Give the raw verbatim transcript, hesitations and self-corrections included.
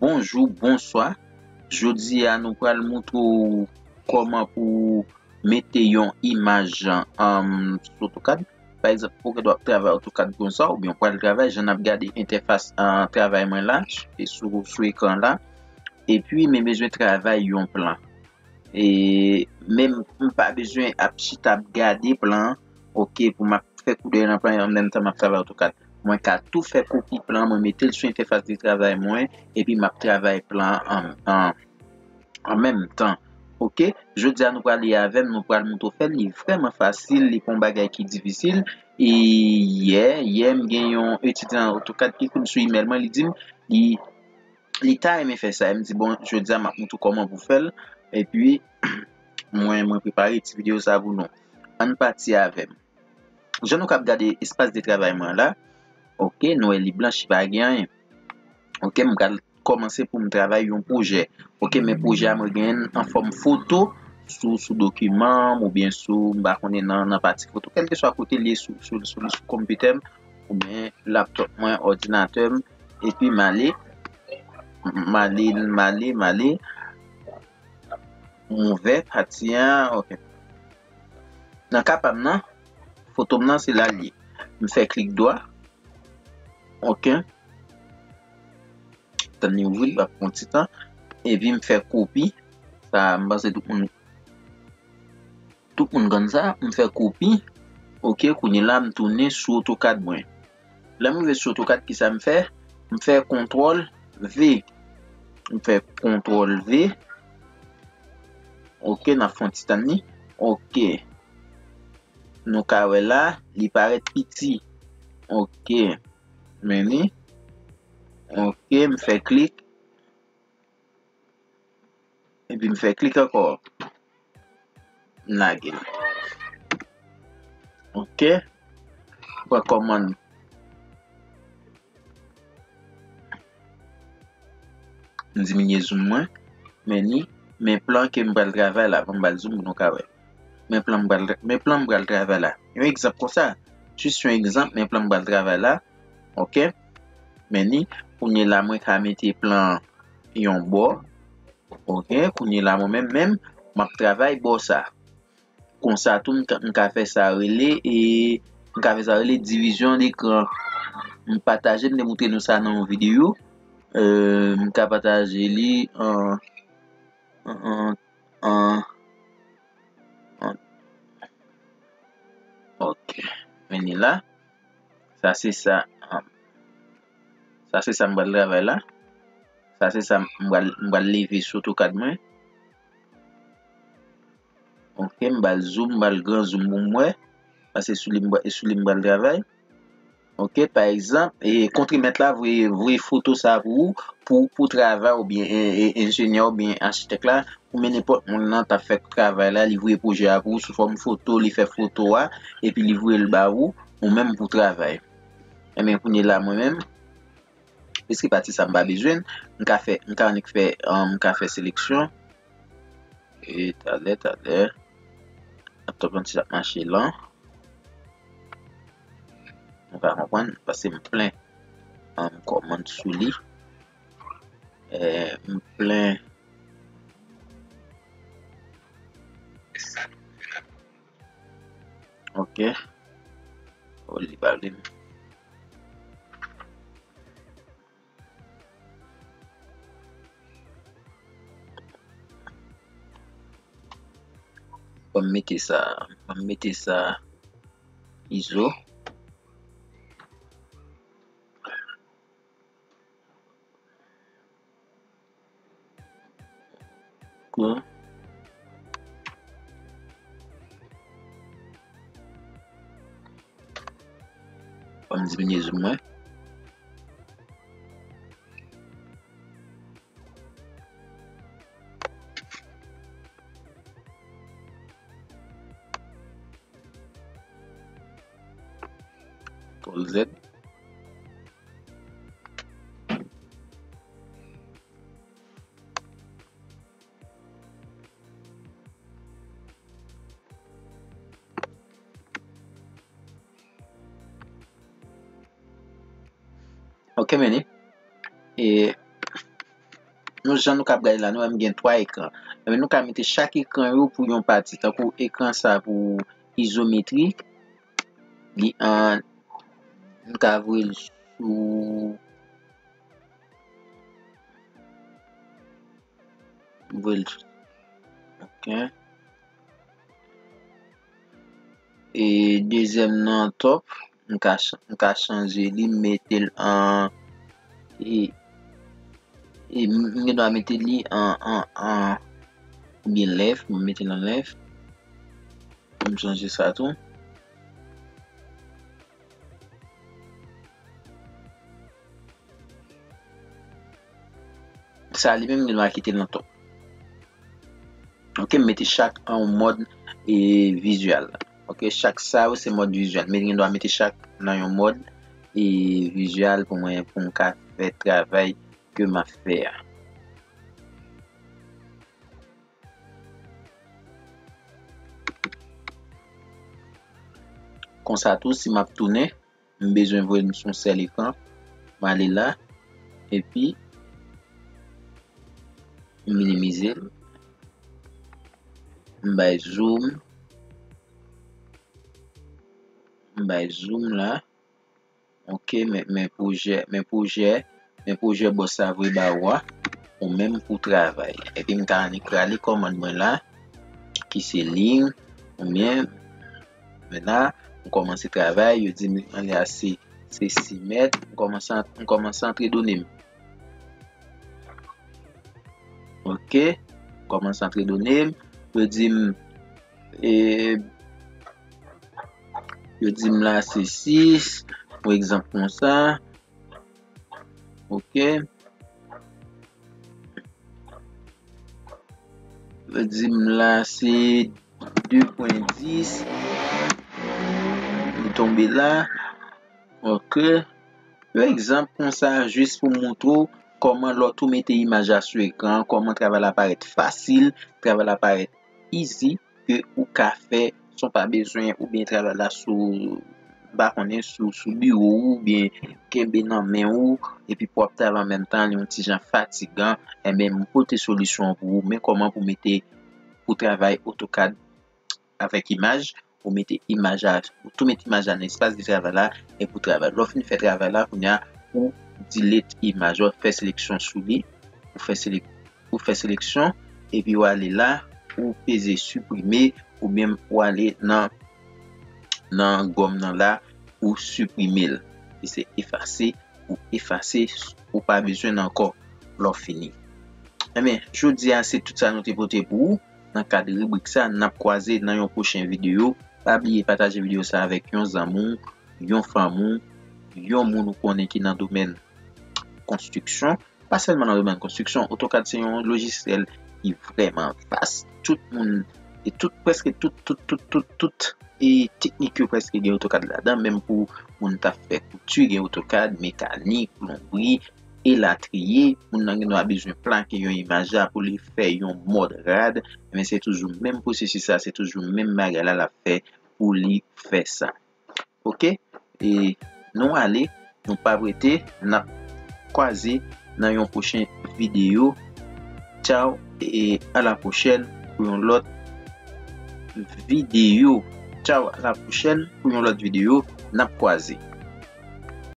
Bonjou, bonswa. Jodi a, nou pral montre w kòman pou w mete yon imaj, um, sou AutoCAD. Pa egzanp, ou gen dwa ap travay AutoCAD konsa, oubyen w pral travay, jan n ap gade entèfas, uh, travay mwen la, e sou, sou ekran la. Epi, men bezwen travay yon plan. E menm m pa bezwen ap chita ap gade plan an, oke, pou m ap fè koudèy nan plan an, an menm tan m ap travay AutoCAD. Mwen ka tou fè kopi plan an, mwen mete l sou entèfas de travay mwen, epi m ap travay plan an, an, an menm tan. Oke, jodi a nou prale avè m, nou pral montre w fè l, li vrèman fasil, li pa yon bagay ki difisil. E yè, yè m gen yon etidyan AutoCAD ki ekri m sou imèl mwen, li di m, li, li ta renmen fè sa. E m di, bon, jodi a m ap montre w kòman pou fè l. Epi, mwen, mwen prepare ti videyo sa pou nou. Ann pati avè m. Jan nou kab gade espas de travay mwen la, oke, nou wè li blanch, li pa gen anyen. Oke, m pral kòmanse pou m travay yon pwojè. Oke, men pwojè a mwen genyen l an fòm foto sou, sou dokiman m oubyen sou, m pa konnen nan, nan pati foto, kèlkeswa kote l ye sou, sou, sou, sou konpitè m oubyen laptòp mwen, òdinatè m, epi m ale, m ale, m ale, m ale, m ouvè pati a, oke. Nan ka pa m nan, foto m nan se la l ye. M fè klik dwa, oke. Tann li ouvri, l ap pran ti tan. Epi m fè kopi. Sa, m panse tout moun, tout moun konn sa. M fè kopi. Oke, kounye la, m tounen sou AutoCAD mwen. Lè m rive sou AutoCAD, kisa m fè? M fè kontwòl V. M fè kontwòl V. Oke, n ap fè yon ti tann li. Oke. Nou ka wè la, li parèt piti. Oke. Men li. Oke, m fè klik. Epi m fè klik ankò. M lage l. Oke. Pran kòmann. M diminye zoom mwen. Men ni, men plan ke m pral travay la, ban m ba l zoom pou nou ka wè. Men plan m pral, men plan m pral travay la. Yon egzanp konsa. Jis yon egzanp, men plan m pral travay la. Oke. Men ni, kounye la, mwen ka mete plan yon bò. Oke. Kounye la, mwen menm, menm, m ap travay bò sa. Konsa tou, m ka, m ka fè sa rele, e, m ka fè sa rele divizyon dekran. M pataje, m te montre nou sa nan yon videyo. E, m ka pataje li an, an, an, an, an. Oke. Men ni la. Sa se sa. Sa se sa m pral travay la. Sa se sa m pral, m pral leve sou AutoCAD mwen. Oke, m ba l zoom, m ba l gran zoom pou m wè. Paske sou li m, sou li m pral travay. Oke, pa egzanp, e, kontremèt la voye, voye foto sa pou ou, pou, pou travay oubyen, e, e, enjenyè oubyen achitèk la, oubyen nenpòt moun nan t ap fè travay la, li voye pwojè a pou ou sou fòm foto, li fè foto a, epi li voye l ba ou, ou menm pou travay. Ebyen, kounye la, mwen menm, piske pati sa m pa bezwen, m ka fè, m ka annik fè, um, m ka fè seleksyon. E talè, talè. Laptop lan ti ap mache lan. Nou ka konprann, paske m plen, um, kòmann sou li. E, m plen. Oke. O, li pa vle. Ban m mete sa, ban m mete sa izo. Kou. Ban m diminye zoom mwen. Contrôle Z. Ok, men li. E nou jan nou kab gade la, nou wè m gen twa ekran. Ebyen, nou ka mete chak ekran yo pou yon pati. Tankou ekran sa pou izometrik, li an, m ka voye l sou, voye l, ok. E dezyèm nan top, m ka ch-, m ka chanje li, m mete l an, e, e m gen dwa mete li an, an, an, oubyen left, m mete l an left. M chanje sa tou. Sa li menm, gen dwa kite l nan top. Ok, m mete chak an yon mòd, e, vizyèl. Ok, chak sa yo se mòd vizyèl. Men gen dwa mete chak nan yon mòd, e, vizyèl pou mwen, pou m ka fè travay ke m ap fè a. Konsa tou, si m ap tounen, m bezwen voye l sou yon sèl ekran, m ale la, epi m minimize l, m bay zoom, m bay zoom la. Ok, men, men pwojè, men pwojè, men pwojè bòs la voye ba ou a, ou menm pou travay. Epi m ka annik rale kòmand mwen la, ki se liy, oubyen, men la, m kòmanse travay, yo di m anlè a se, se sis mèt, m kòmanse, m kòmanse antre done m. Ok, m kòmanse antre done m, yo di m, e, yo di m la se sis, yon egzanp konsa. Ok. Yo di m la se de pwen dis. Li tonbe la. Ok. Yon egzanp konsa, jis pou montre w kòman lè w tou mete imaj la sou ekran, kòman travay la parèt fasil, travay la parèt easy, ke ou ka fè san w pa bezwen, oubyen travay la sou, m pa konnen, sou, sou biwo ou, oubyen kenbe nan men ou, epi pou w ap travay an menm tan, li yon ti jan fatigan, enben, m pote solisyon an pou ou, men kòman pou mete, pou travay AutoCAD avèk imaj, ou mete imaj la, ou tou mete imaj la nan espas de travay la, epi w travay. Lè w fin fè travay la, kounye a, ou delete imaj la, ou fè seleksyon sou li, ou fè selek-, ou fè seleksyon, epi w ale la, ou peze siprime, oubyen w ale nan, nan gòm nan la, ou siprime l. Ki se efase, ou efase, ou pa bezwen l ankò lè w fini. Enben, jodi a, se tout sa nou te pote pou ou nan kad ribrik sa. N ap kwaze nan yon pwochen videyo. Pa bliye pataje videyo sa avèk yon zanmi w, yon fanmi w, yon moun ou konnen ki nan domèn konstriksyon. Pa sèlman nan domèn konstriksyon, AutoCAD se yon lojisyèl ki vrèman vas. Tout moun, e tout, prèske tout, tout, tout, tout, tout, e teknik yo prèske gen AutoCAD ladan, menm pou moun t ap fè kouti, gen AutoCAD, mekanik, plonbri, elatriye. Moun nan gen dwa bezwen plake yon imaj la pou li fè yon mòd rad, men se toujou menm pwosesis la, se toujou menm bagay la l ap fè pou li fè sa. Ok? E nou ale, nou pa prete, n ap kwaze nan yon pwochen videyo. Tchaw, e a la pwochèn pou yon lòt videyo. Tchaw, a la pwochèn pou yon lòt videyo, n ap kwaze.